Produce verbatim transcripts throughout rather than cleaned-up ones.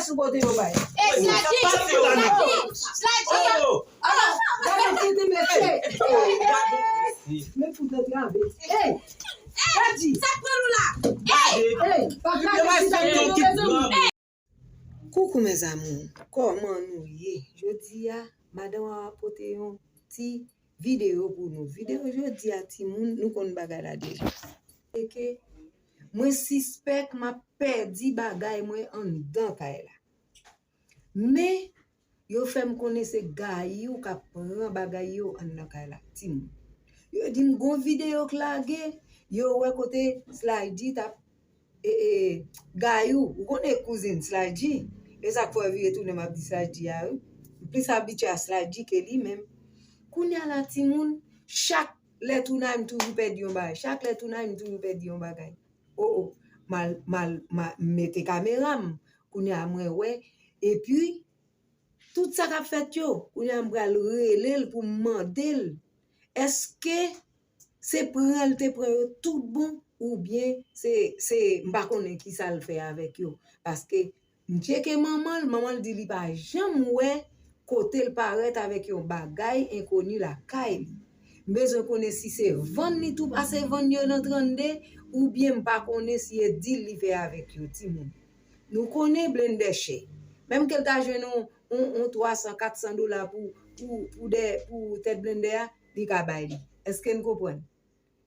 Sou kote yo bay. Ey, Slady! Slady! Slady! Oh! Ah, gade tete mesye. Men fout antrave. Ey! Slady! Sa k pran nou la? Ey! Ey! Pa kraze chita nan move zon. Coucou mes amours, kòman nou ye? Jodi a, madan Wawa pote yon ti videyo pou nou. Videyo jodi a, timoun, nou konn bagay la deja. Se ke mwen sispèk m ap pèdi bagay mwen anndan kay la. Men, yo fè m konnen se Gayou k ap pran bagay yo anndan kay la, timoun. Yo di m gon videyo k lage, yo wè kote Slady t ap, e, e, Gayou, ou konnen kouzin Slady, e sa k fè vire tounen m ap di Slady a, wi. M plis abitye a Slady ke li menm. Kounye a la, timoun, chak lè tounen m toujou pèdi yon bagay. Chak lè tounen m toujou pèdi yon bagay. O, o, m al, m al, m al mete kamera m. Kounye a mwen wè. Epi, tout sa k ap fèt yo, kounye a m pral rele l pou m mande l, èske se pran l te pran yo tout bon, oubyen se, se, m pa konnen ki sa l fè avèk yo. Paske m tcheke manman l, manman l di li pa janm wè kote l parèt avèk yon bagay enkoni lakay li. M bezwen konnen si se vann li tou pase vann yo nan trannde, oubyen m pa konnen si e dil li fè avèk yo, timoun. Nou konnen blendè chè. Menm ke l ta jwenn yon, yon, yon twa san, kat san dola pou, pou, pou dè, pou tèt blendè a, li ka bay li. Èske n konprann?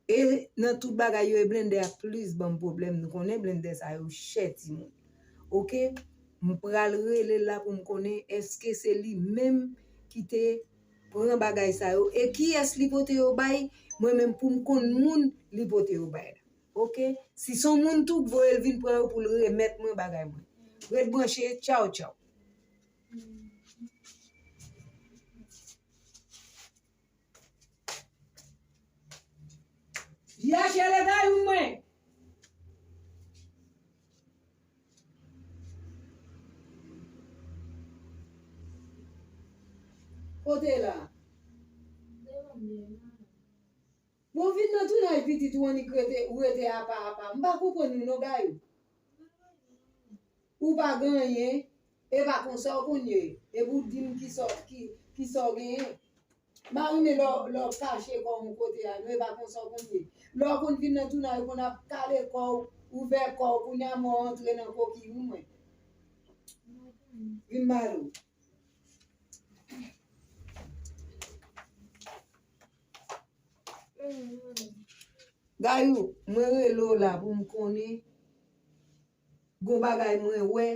E nan tout bagay yo, e blendè a plis ban m pwoblèm. Nou konnen blendè sa yo chè, timoun. Oke? M pral rele l la pou m konnen èske se li menm ki te pran bagay sa yo. E kiyès li pote yo bay, mwen menm pou m konn moun li pote yo bay la. Oke? Si se yon moun tou k voye l vin pran yo pou l remèt mwen bagay mwen. Ret branche, tchaw, tchaw. J H L e Gayou mwen. Kote la? Bon, vin nan tounaj pitit ou annik rete, ou rete apa, apa. M pa konprann ou non, Gayou. Ou pa gen anyen, e pa konsa w konn ye. Epi w di m ki sa w, ki, ki sa w genyen. M pa renmen lè w, lè w kache kò w yon kote a, non, e pa konsa w konn ye. Lè w konn vin nan tounaj, ou konn ap kale kò w, ouvè kò w, kounye a mò antre nan kokiy ou mwen. Vin m pale w. Gayou, mwen rele w la pou m konnen gon bagay mwen wè.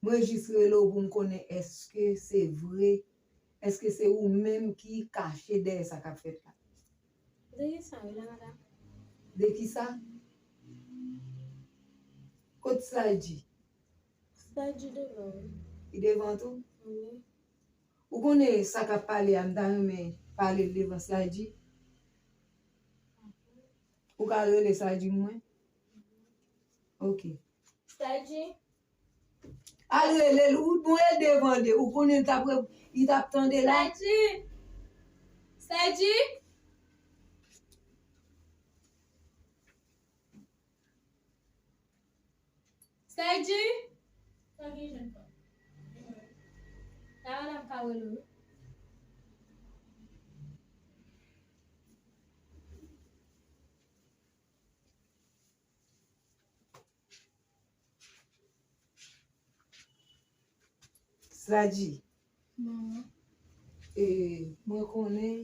Mwen jis rele w pou m konnen èske se vre, èske se ou menm ki kache dèyè sa k ap fèt la. De ki sa w la, madanm? De ki sa? Kot Slady? Slady devan wi. Li devan tou? Wi. Ou konnen sa k ap pale a, m ta renmen pale l devan Slady. Ou ka rele Slady mwen? Oke. Slady? Al rele l, ou bon e devan de, ou konnen l t ap, li t ap tande la. Slady! Slady! Slady! Sa gen jèn fanm? La madanm ka rele w. Slady, manman, e, mwen konnen,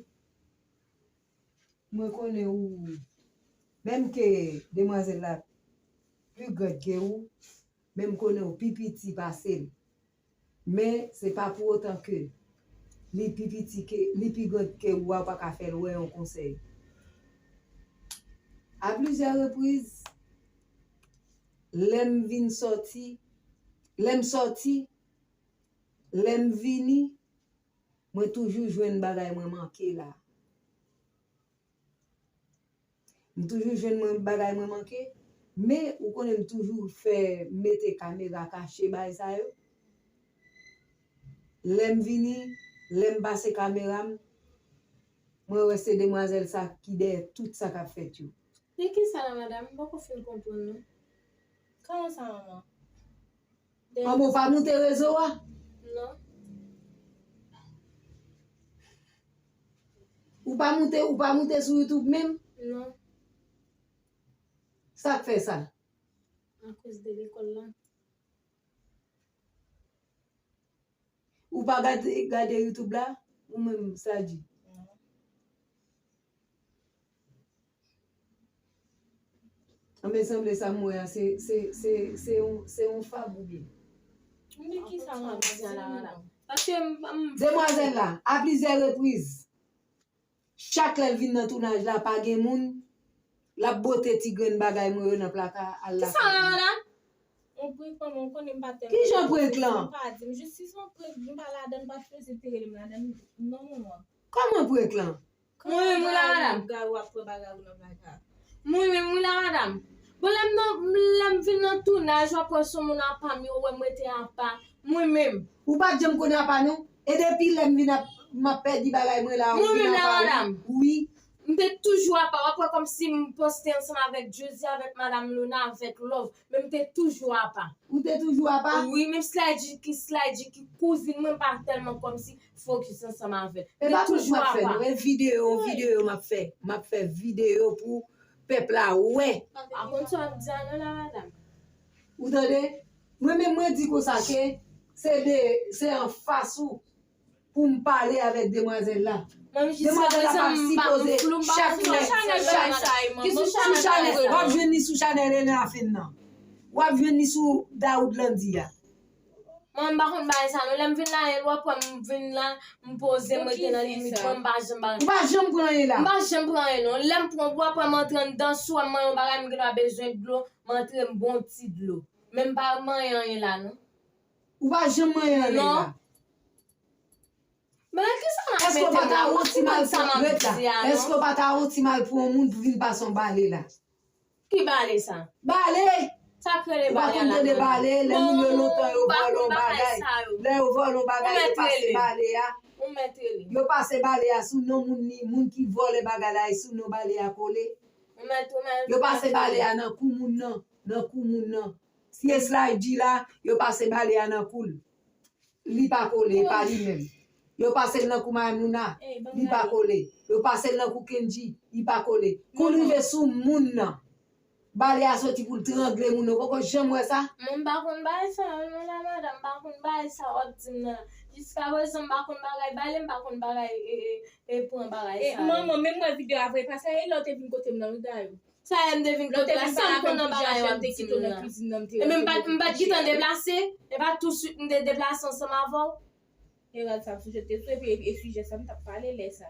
mwen konnen ou, menm ke demwazèl la pli grand ke ou, men m konnen ou pi piti pase l. Men se pa pou otan ke li pi piti ke, li pi grand ke ou a, ou pa ka fè l wè yon konsèy. A plizyè repriz, lè m vin sòti, lè m sòti, lè m vini, mwen toujou jwenn bagay mwen manke la. M toujou jwenn mwen bagay mwen manke, men ou konnen m toujou fè mete kamera kache bagay sa yo. Lè m vini, lè m pase kamera m, mwen wè se demwazèl sa ki dèyè tout sa k ap fèt yo. De ki sa la, madanm? M poko fin konprann non. Kòman sa, manman? An bon, ou pa moute rezo a? Non. Ou pa moute, ou pa moute sou YouTube menm? Non. Sa k fè sa? Akoz de lekòl la. Ou pa gade, gade YouTube la? Ou menm, Sladji? Anben, sanble sa m wè a, se, se, se, se yon, se yon fab oubyen? Men kisa m ap di a la, madanm? Paske m, m Demwazèl la, a plizyè repriz, chak lè l vin nan tounaj la, pa gen moun, l ap bote ti grenn bagay mwen yo nan plaka, al lakay li. Kisa la, madanm? Yon prank, manman, ou konnen m pa tèlman. Kijan prank lan? M pa di m, jis si se yon prank, m pa ladann, m pa chwazi te rele m ladann, non, manman. Kòman prank lan? Mwen menm wi la, madanm. Gay w ap pran bagay ou nan bagay. Mwen menm wi la, madanm. Bon, lè m nan, lè m vin nan tounaj, w ap wè se yon moun apa m yo, w wè m rete apa. Mwen menm. Ou pa t janm konn apa non. E depi lè m vin ap, m ap pèdi bagay mwen la, ou vin apa wi. Mwen menm la, madanm. Wi. M te toujou apa. W ap wè kòmsi m poste ansanm avèk Josie, avèk Madam Luna, avèk Love. Men m te toujou apa. Ou te toujou apa? Wi, menm Sladji ki, Sladji ki kouzin mwen, m pa tèlman kòmsi fokis ansanm avè l. E pa prank m ap fè non, e videyo, videyo m ap fè. M ap fè videyo pou pèp la wè. Pa konn sa w ap di a non la, madanm. Ou tande? Mwen menm mwen di konsa ke se de, se anfas ou pou m pale avèk demwazèl la. Demwazèl la pa sipoze chak lè, chak, sou chanèl, w ap jwenn li sou chanèl Ena Fen nan. W ap jwenn li sou Daoud Landy a. Mwen, m pa konn bagay sa non. Lè m vin la, w ap wè m vin la, m poze, m rete nan limit mwen, m pa janm bagay. Ou pa janm pran anyen la. M pa janm pran anyen non. Lè m pran, w ap wè m antre anndan, si w wè m manyen yon bagay, m gendwa bezwen dlo, m antre, m bon ti dlo. Men m pa manyen anyen la non. Ou pa janm manyen anyen la. Men kisa m ap mete menm la? Èske w pa ta wont si mal pran, ret la? Èske w pa ta wont si mal pran yon moun pou vin pase yon bale la? Ki bale sa? Bale! Sa k rele bale a la? Ou pa konn tande bale, lè moun yo lontan yo vòlè yon bagay. Lè yo vòlè yon bagay, yo pase bale a. Yo pase bale a sou non moun ni, moun ki vòlè bagay la, e sou non bale a kole. Yo pase bale a nan kou moun nan, nan kou moun nan. Si e Sladji la, yo pase bale a nan kou l. Li pa kole, e pa li menm. Yo pase l nan kou Madam Luna, li pa kole. Yo pase l nan kou Kendji, li pa kole. Kou l rive sou moun nan, bale a soti pou l trangle moun nan. Ou poko janm wè sa? Mwen, m pa konn bagay sa yo non la, madanm, m pa konn bagay sa w ap di m nan la. Jiskaprezan, m pa konn bagay bale, m pa konn bagay, e, e, e pran bagay sa yo. Manman, menm mwen videyo a vre, pa sa, e lè w te vin kote m nan, wi, Gayou. Sa e m te vin kote la, sa m konn nan bagay w ap di m nan. Ebyen, m pa t, m pa t gentan deplase. E pa tousuit m te deplase ansanm avè w. E rad sa m sou jete sou, epi e sijè sa m t ap pale lè sa.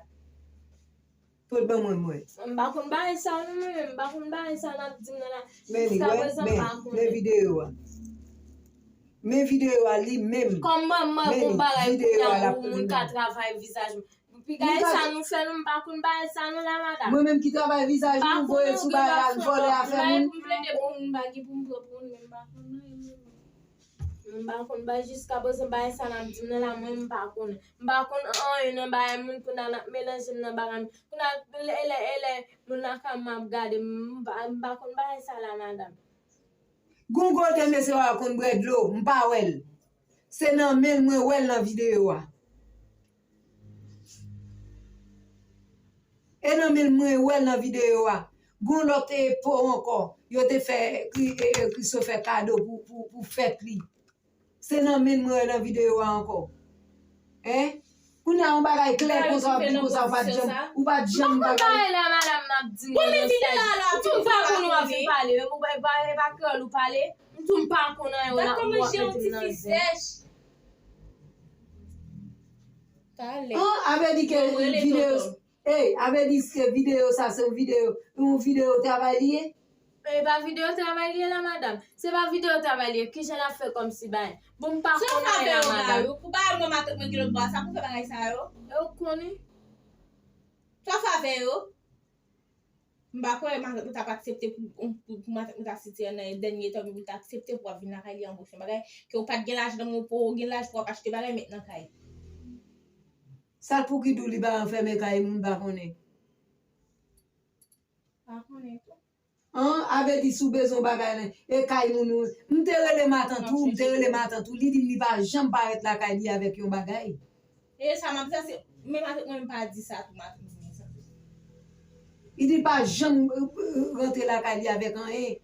Pot ban mwen, mwen. M pa konn bagay sa yo non, mwen menm, m pa konn bagay sa n ap di m nan la. Men li, wè, men, men videyo a. Men videyo a li menm. Kòm manman gon bagay kounye a pou moun ka travay vizaj mwen. Piga e sa nou fè nou, m pa konn bagay sa non la, madanm. Mwen menm ki travay vizaj nou, voye ti bagay al vòlè afè moun. M pa gen pou m plede pou moun, m pa gen pou m pran pou moun, men m pa konn anyen non. M pa konn bagay jiskaprezan bagay sa n ap di m nan la, mwen m pa konnen. M pa konn anyen nan bagay moun, kounye a n ap melanje m nan bagay moun. Kounye a, e lè, e lè moun lakay mwen ap gade m, m pa, m pa konn bagay sa la, madanm. Gon kote mesye a konn bwè dlo, m pa wè l. Se nan men l mwen wè l nan videyo a. E nan men l mwen wè l nan videyo a. Gon lòt, e, po ankò, yo te fè, Kri-, e, e, Christopher kado pou, pou, pou fèt li. Se nan men l mwen wè nan videyo a ankò. Hein? Kounye a yon bagay klè konsa, w ap di konsa, ou pa t janm, ou pa t janm bagay. Bagay la, madanm, m ap di m nan. Bon, men videyo a la, m tou m pa konn ou ap vin pale, men ou pa, e pa kreyòl ou pale. M tou m pa konn anyen, ou la, ou ap mete m nan zen. Talè. An, a vle di ke videyo, ey, a vle di ke videyo sa se yon videyo, yon videyo travay li ye? E pa videyo travay li ye la, madanm. Se pa videyo travay li ye. Kijan n ap fè kòmsi bagay? Bon, m pa konn anyen la, madanm. Pou bagay mwen, matant mwen ki lòt bò a, sa pou fè bagay sa yo? E ou konnen. Sa w fè avè yo? M pa kwè matant mwen t ap aksepte pou, pou, pou matant mwen ta site nan dènye tan, pou l ta aksepte pou w ap vin lakay li anboche yon bagay, ke w pa t gen lajan nan men w, pou w gen laj pou w ap achte bagay met nan kay. Sa l pou ki di w li pa ranfèmen kay moun, m pa konnen. Pa konnen tou. An, a vle di si w bezwen yon bagay nan, e kay moun ou. M te rele matant ou, m te rele matant ou, li di m li pa janm parèt lakay li avèk yon bagay. E sa m ap di a, se menm avèk mwen, m pa di sa tou, matant di mwen sa. Li di l pa janm, euh, euh, rantre lakay li avèk anyen.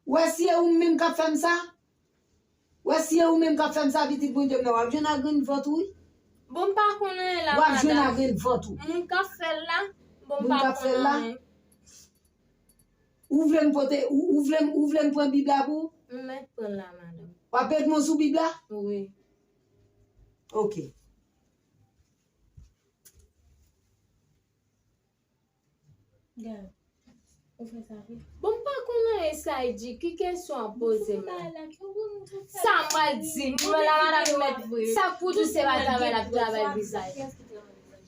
Wè si e ou menm k ap fè m sa? Wè si e ou menm k ap fè m sa, pitit Bondye m nan, w ap jwenn ak grenn vant ou, wi. Bon, m pa konn anyen la, madanm. W ap jwenn ak grenn vant ou. Moun k ap fè l la, bon, m pa konn anyen. Ou vle m pote, ou, ou vle m, ou vle m pran Bib la pou ou? M mèt pran l la, madanm. W ap met men w sou Bib la? Wi. Ok. Gad. Ou fè sa vre? Bon, m pa konn anyen sa y di. Ki kesyon w ap poze m la? Sa m pral di, m la madanm mèt vre. Sa k pou di se pa travay l ap travay vizaj?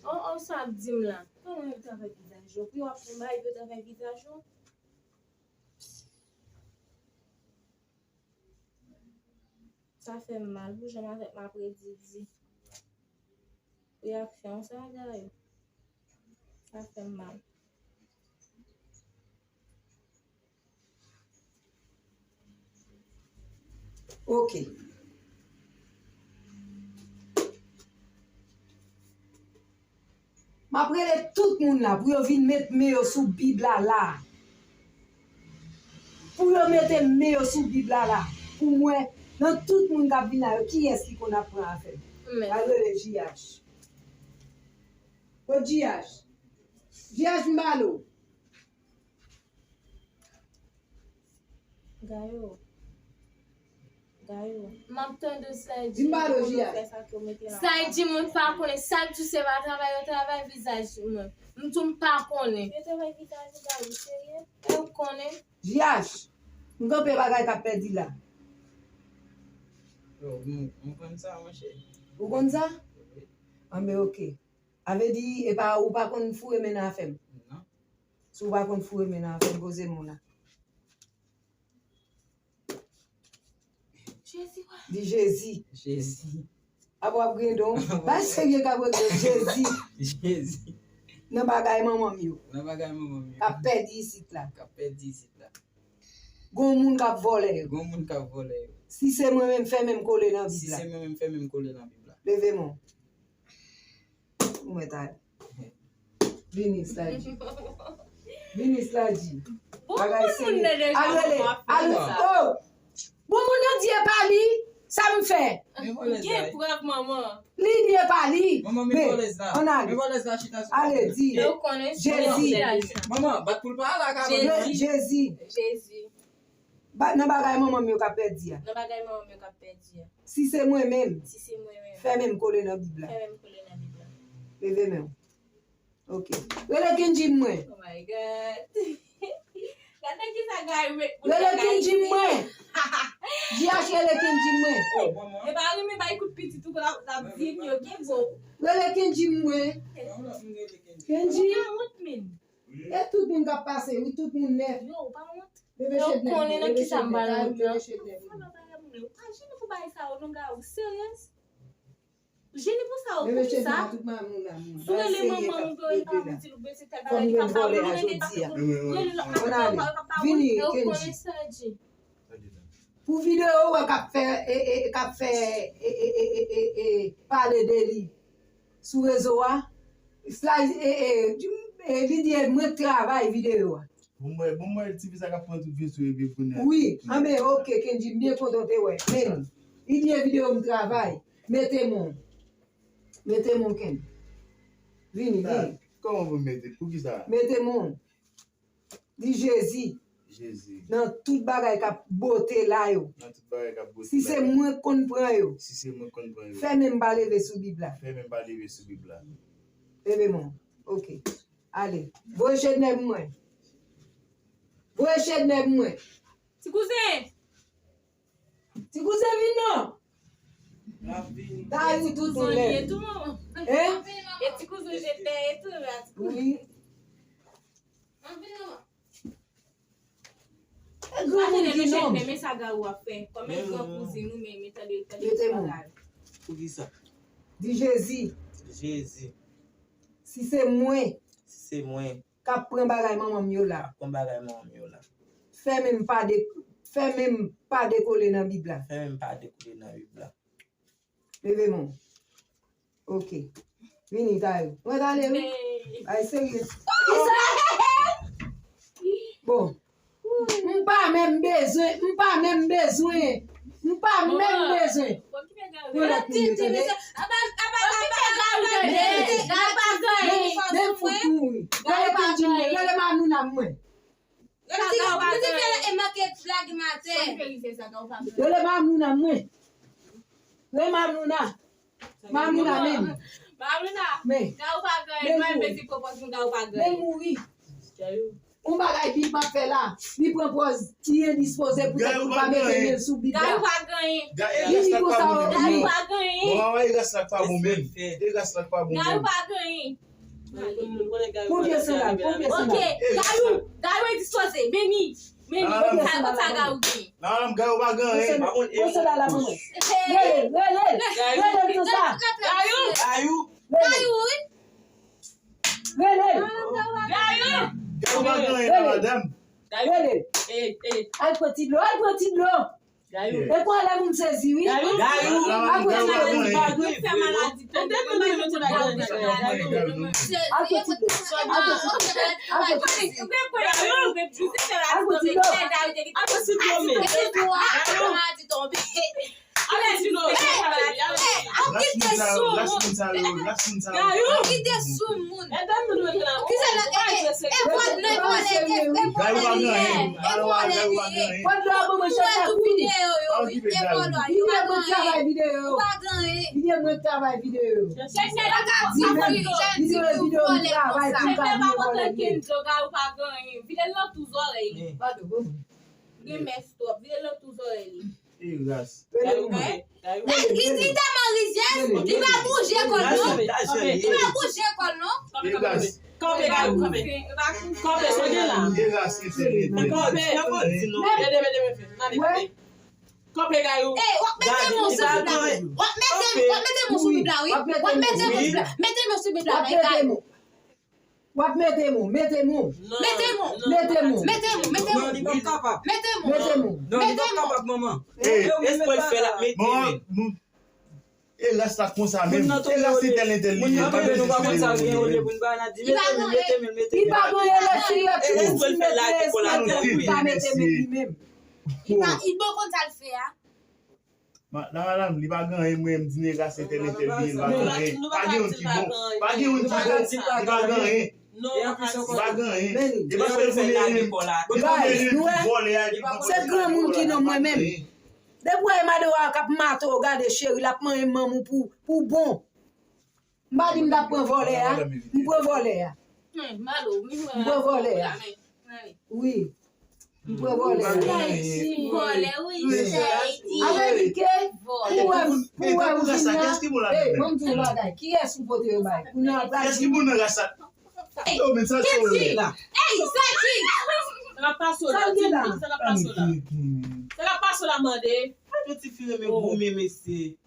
Oh, oh, sa w ap di m la? Kòman yo travay vizaj yo? Pou yo ap fè bay yo travay vizaj yo? Sa fè m mal pou jan m avèk m ap redi di. Reyaksyon sa, Gayou. Sa fè m mal. Ok. M ap rele tout moun la pou yo vin met men yo sou Bib la la. Pou yo mete men yo sou Bib la la. Pou m wè, nan tout moun k ap vin la yo, kiyès ki konn ap pran afè m? M al rele J H. Kot J H? J H, m pale w. Gayou. Gayou. M ap tande w, Slay di. Di m pale w, J H. Slay di moun pa konnen. Sa k di se pa travay yo travay vizaj mwen. M di w m pa konnen. Yo travay vizaj ou, Gayou, serye? E w konnen? J H, m kanpe bagay k ap pèdi la. Yo, m, m konn sa, monchè. Ou konn sa? Wi. Anben, ok. A vle di, e pa, ou pa konn foure men nan afè m? Non. Si w pa konn foure men nan afè m, poze men w la. Jezi, wa. Di Jezi. Jezi. Apa w ap griyen don? Bay serye k ap regle Jezi. Jezi. Nan bagay manman m yo. Nan bagay manman m yo. K ap pèdi isit la. K ap pèdi isit la. Gon moun k ap vòlè yo. Gon moun k ap vòlè yo. Si se mwen menm, fèmen m kole nan Bib la. Si se mwen menm, fèmen m kole nan Bib la. Leve men w. Ou mèt ale. Vini, Slay G. Vini, Slay G. Bon, bagay serye. Al rele, al rele. Oh! Bon, moun nan di e pa li, sa m fè? Gen prèv, manman. Li di e pa li. Manman, men vòlèz la. Men vòlèz la chita sou. Ale, di. Jezi. Manman, bat pou l pa al ak avè. Jezi. Jezi. Ba, nan bagay manman m yo k ap pèdi a. Nan bagay manman m yo k ap pèdi a. Si se mwen menm, si se mwen menm, fèmen m kole nan Bib la. Fèmen m kole nan Bib la. Leve men w. Ok. Rele Kendji mwen. Oh my God. Gade kisa Guy ret pou Rele Kendji mwen. J H, rele Kendji mwen. Oh, manman. E pa renmen bay kout pitit ou la, la di m yo ki bo. Rele Kendji mwen. Kendji. Ou pa wont, min. E tout moun k ap pase, wi, tout moun nèt. Yo, ou pa wont? Bebe Chednè, konnen nan kisa m pral wont nan. Bebe Chednè. Ou pa jene pou bagay sa yo, non, Guy, ou serye? Jene pou sa yo, poukisa? Bebe Chednè, tout moun la, moun. Si w rele manman m, pou yo pa di l, ou bese tèl bagay, li pa pa wont, rele pa, rele l, pa pa wont, pa pa wont. Vini, Kendji. Pou videyo w wè k ap fè, e, e, k ap fè, e, e, pale de li sou rezo a, Sly, e, e, e, li di e mwen k travay videyo a. Bon, mwen, bon, mwen, ti fi sa k ap pran tout videyo epi kounye a. Wi, anben, ok, Kendji, m byen kontan w te wè. Men, li di e videyo m travay. Mete men w. Mete men w, Kendji. Vini, vini. Kòman pou m mete? Poukisa? Mete men w. Di Jezi. Jezi. Nan tout bagay k ap bote la yo. Nan tout bagay k ap bote la yo. Si se mwen k konn pran yo. Si se mwen k konn pran yo. Fèmen m pa leve sou Bib la. Fèmen m pa leve sou Bib la. Leve men w. Ok. Ale. Voye Chednè pou mwen. Voye Chednè pou mwen. Ti kouzen! Ti kouzen vin non. N ap vin. Dayou tout moun lè. Hein? E ti kouzen jete e tou la, ti kouzen. Wi. N ap vin non. E granmoun ki non. Men sa Garou ap fè. Kòm e gran kouzin ou, men, men tande, tande ti bagay. Poukisa? Di Jezi. Jezi. Si se mwen. Si se mwen. k ap pran bagay manman m yo la. K ap pran bagay manman m yo la. Fè men m pa de, fè men m pa dekole nan Bib la. Fè men m pa dekole nan Bib la. Leve men w. Ok. Vini, Tayou. Mwen t ale, wi. Ay, serye. Bon. M pa menm bezwen, m pa menm bezwen. M pa menm bezwen. Yon lòt moun yo, tande. Men fout mouri. Rele Kendji mwen, rele Manouna mwen. Rele Manouna mwen. Rele Manouna. Manouna menm. Manouna. Men. Gayou pa ganyen. Men mouri. Men mouri. Yon bagay Bib ap fè la, li pran pòz li endispoze poutèt li pa mete men l sou Bib la. Gayou pa ganyen. Li di konsa, wi. Gayou pa ganyen. Bon, e ras la k pa bon menm. E ras la k pa bon menm. Gayou pa ganyen. Konbyen sandal? Konbyen sandal? Ok, Gayou, Gayou endispoze. Men li, men li, konbyen sandal? Konbyen sandal Gayou pa ganyen? Konbyen sandal la pou mwen? Rele, rele, rele l konsa. Gayou. Gayou. Rele. Gayou, wi. Gayou. Gayou pa ganyen nan madanm. Rele. Al pran ti dlo, al pran ti dlo. Gayou. E pou alè moun sezi, wi. Gayou. Al pran ti dlo. Al pran ti dlo. Al pran ti dlo. Al pran ti dlo. Al pran ti dlo. Al pran ti dlo. Al pran ti dlo. Al pran ti dlo. Al pran ti dlo. Al kite sou moun. Al kite sou moun. Kisa la, e, e, e vòlè, e vòlè, e, e vòlè li ye. Vòlè tou videyo yo, wi. E vòlè, yo pa ganyen. Yo pa ganyen. Chèf nèg la ka di wi, jan di tout vòlè konsa. Chèf nèg pa kontan Kenzo, Gayou pa ganyen. Vide l nan tou zòrèy li. Gen mès twòp. Vide l nan tou zòrèy li. E ras. Li, li tèlman rizyèz, li pa bouje kò l non. Li pa bouje kò l non. Kanpe, kanpe, kanpe. Kanpe, sa w gen la. Kanpe. Kanpe. Ede, ede, ede. Kanpe, Gayou. Ey, w ap mete men w sou Bib la wi. W ap mete, w ap mete men w sou Bib la wi. W ap mete men w sou Bib la. Mete men w sou Bib la, men Gayou. W ap mete men w, mete men w. Mete men w. Mete men w. Mete men w. Mete men w. Mete men w. Mete men w. Mete men w. Espre l fè l ap mete men. E ras la konsa menm. E ras se tèl entèl li ye. Li pa ganyen. Li pa ganyen lè si lè ti moun ti mete espre pou li pa mete men li menm. Li pa, li bon konn sa l fè a. Ma, la madanm, li pa ganyen, mwen, m di nèg la se tèl entèl li ye, li pa ganyen. Pa gen youn ki bon. Pa gen youn ki bon. Li pa ganyen. Li pa ganyen. E paske l vole, li pa ganyen, li vole a, li pa ganyen. Se granmoun ki nan mwen menm. Depi w wè madan w k ap mato w, gade cheri, l ap manyen manm ou pou, pou bon. M pa di m t ap pran vòlè a. M pran vòlè a. M pran vòlè a. Wi. M pran vòlè a. Vòlè, wi. Ameriken, pou wè, pou wè ou vin la. Ey, ban m di w yon bagay. Kiyès ou pote yo bay? Kiyès ki bon nan ras la? Yo, men sa se ou. Ey, sa ki? Sa k ap pase w la? Sa k ap pase w la? Sa k ap pase w la, mande? Yon ti fi renmen goumen, mesye.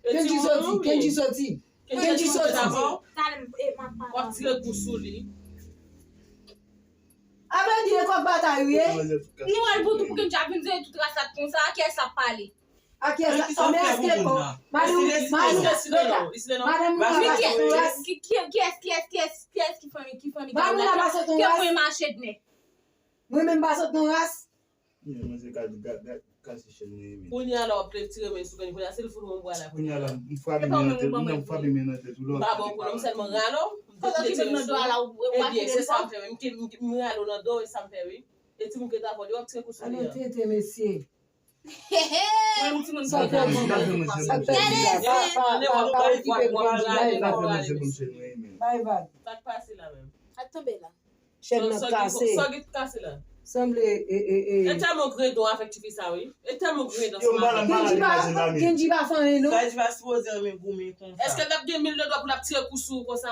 Kendji soti, Kendji soti. Kendji soti. W ap tire kou sou li. Avè di e kòk batay ou ye. Nou al bout ou pou Kendji ap vin di tout ras la konsa, a kiyès l ap pale? A kiyès l ap pale? Men èske kòk, madanm, madanm, madanm ou pa pase yon ras? Kiyès, kiyès, kiyès, kiyès, kiyès ki fanmi, ki fanmi Gayou la? Ke mwen mache dne. Mwen menm pa sot nan ras. Kounye a la w ap tire men sou Kendji, kounye a se l fout mwen bwa la. Kounye a la, m frape men nan tèt, m frape men nan tèt ou la. M pa ba w pwoblèm, m sèlman rale w. Pandan w te menm nan do a la, w, w, w ap fè sa. Ebyen, se sa m fè, wi. M, m, m rale w nan do, e sa m fè, wi. E timoun ki ta vòlè, w ap tire kou sou li a. Alò, tete, mesye. Mwen, m timoun sa fè mwen. Sa fè mwen. Gade, pa, pa, pa okipe Kendji, bay vag. Bay vag. Sa k pase la menm? Sa k tonbe la? Chèn nan kase. Sa w gen kase la? Sanble, e, e, e. E tèlman gredon avèk tifi sa, wi. E tèlman gredon sa. Kendji pa, Kendji pa fè anyen, non. Sa di pa sipoze renmen goumen konsa. Èske l t ap gen mil de dwa pou l ap tire kou sou ou konsa?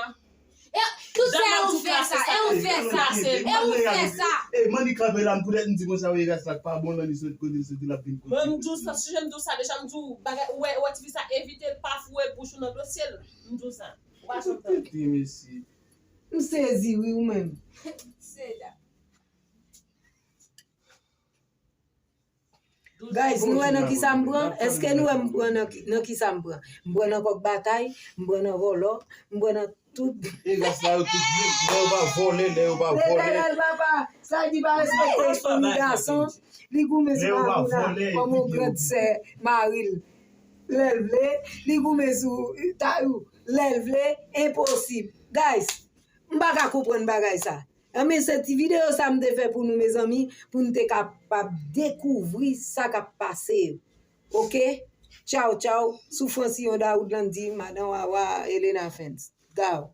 E, tout sa, e ou fè sa, e ou fè sa, e ou fè sa. E, Manny kanpe la, m poutèt m di konsa, wi, ras la k pa bon, nan li sot kote l soti, l ap vin kote. Mwen, m di w sa, si jan m di w sa, deja m di w, bagay, ou wè, ou wè tifi sa, evite l, pa foure bouch ou nan dosye l. M di w sa. Ou pa janm tande. Tete, mesye. M sezi wi ou menm. Guys, nou wè nan ki sa m pran? Èske nou wè m pran nan ki, nan ki sa m pran? M pran nan kòk batay, m pran nan vòlò, m pran nan tout. E gras la yo tout vle, lè yo pa vòlè, lè yo pa vòlè. Letènèl papa, sa di pa respekte fanmi gason, li goumen sou Mamouna kòm yon grand sè mari l. Lè l vle, li goumen sou Tayou, lè l vle, enposib. Guys, m pa ka konprann bagay sa. Anben, se ti videyo sa m te fè pou nou, mezanmi, pou n te kapab dekouvri sa k ap pase yo. Oke? Tchaw, tchaw. Soufrans Yon Daoud Landy, Madan Wawa, Elena Fens. Gaw.